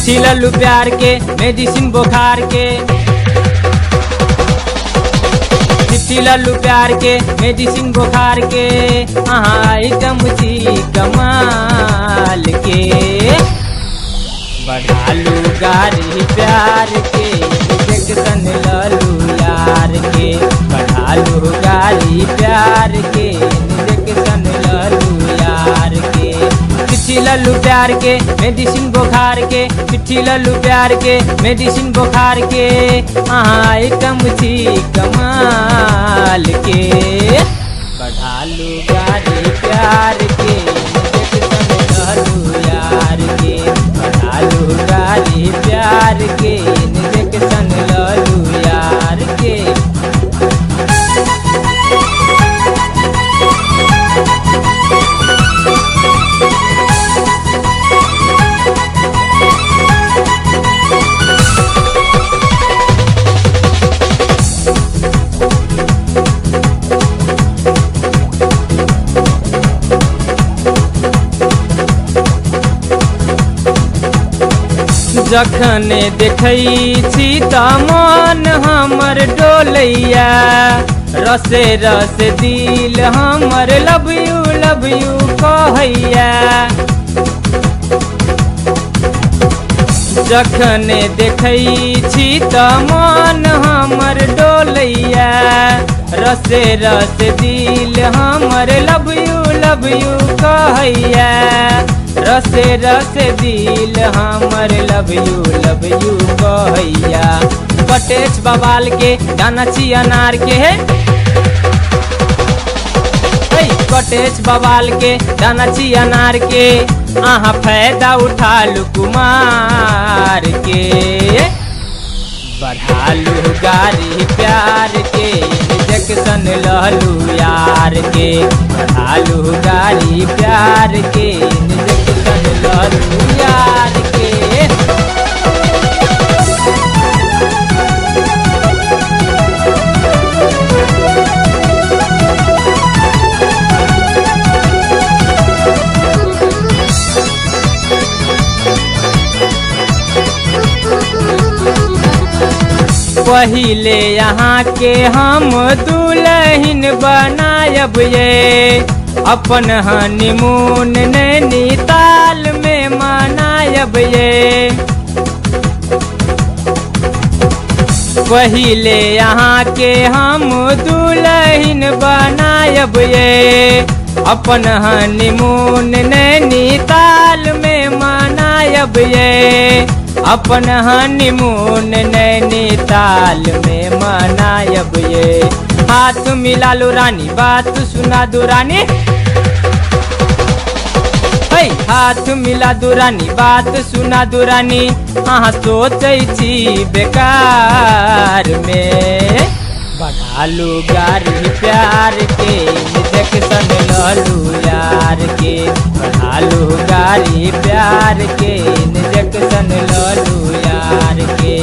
चिट्ठी लल्लू प्यार के मेडिसिन बुखार के, चिट्ठी लल्लू प्यार के मेडिसिन बुखार के, अहाँ आइटम छी कमाल के। बढ़ालू गाड़ी प्यार के इंजेक्शन लल्लू यार के, बढ़ालू गाड़ी प्यार के इंजेक्शन लल्लू यार के। चिट्ठी लल्लू प्यार के मेडिसिन बुखार के, चिट्ठी लल्लू प्यार के मेडिसिन बुखार के, अहाँ आइटम छी कमाल के। बढ़ालू गाड़ी प्यार के इंजेक्शन लल्लू यार के, बढ़ालू गाड़ी प्यार के इंजेक्शन लल्लू यार के। जखन देखै छी त मन हमर डोलैया, रसे रस दिल हमर लव you कहैया। जखन देखै छी त मन हमर डोलैया, रसे रस दिल हमर लव you कहैया, रसे रसे दिल हमर लव you कहैया। कटेछ बवाल के दाना छी अनार के, हे कटेछ बवाल के दाना छी अनार के, अहाँ फायदा उठालू कुमार के। बढ़ालू गाड़ी प्यार के इंजेक्शन लल्लू यार के, बढ़ालू गाड़ी प्यार के इंजेक्शन लल्लू यार के। पहिले यहाँ के हम दुल्हन बनायब ये, अपन हनीमून नैनीताल में मनायब ये। पहिले यहाँ के हम दुल्हन बनायब ये, अपन हनीमून नैनीताल में मनायब ये, अपन हनीमून नैनीताल में मनायब ये। हाथ मिला लो रानी बात सुना दो रानी, है हाथ मिला दो रानी बात सुना दो रानी, अहाँ सोचै छी बेकार में। बढ़ालू गाड़ी प्यार के इंजेक्शन लल्लू यार के, बढ़ालू गाड़ी प्यार के इंजेक्शन लल्लू यार के।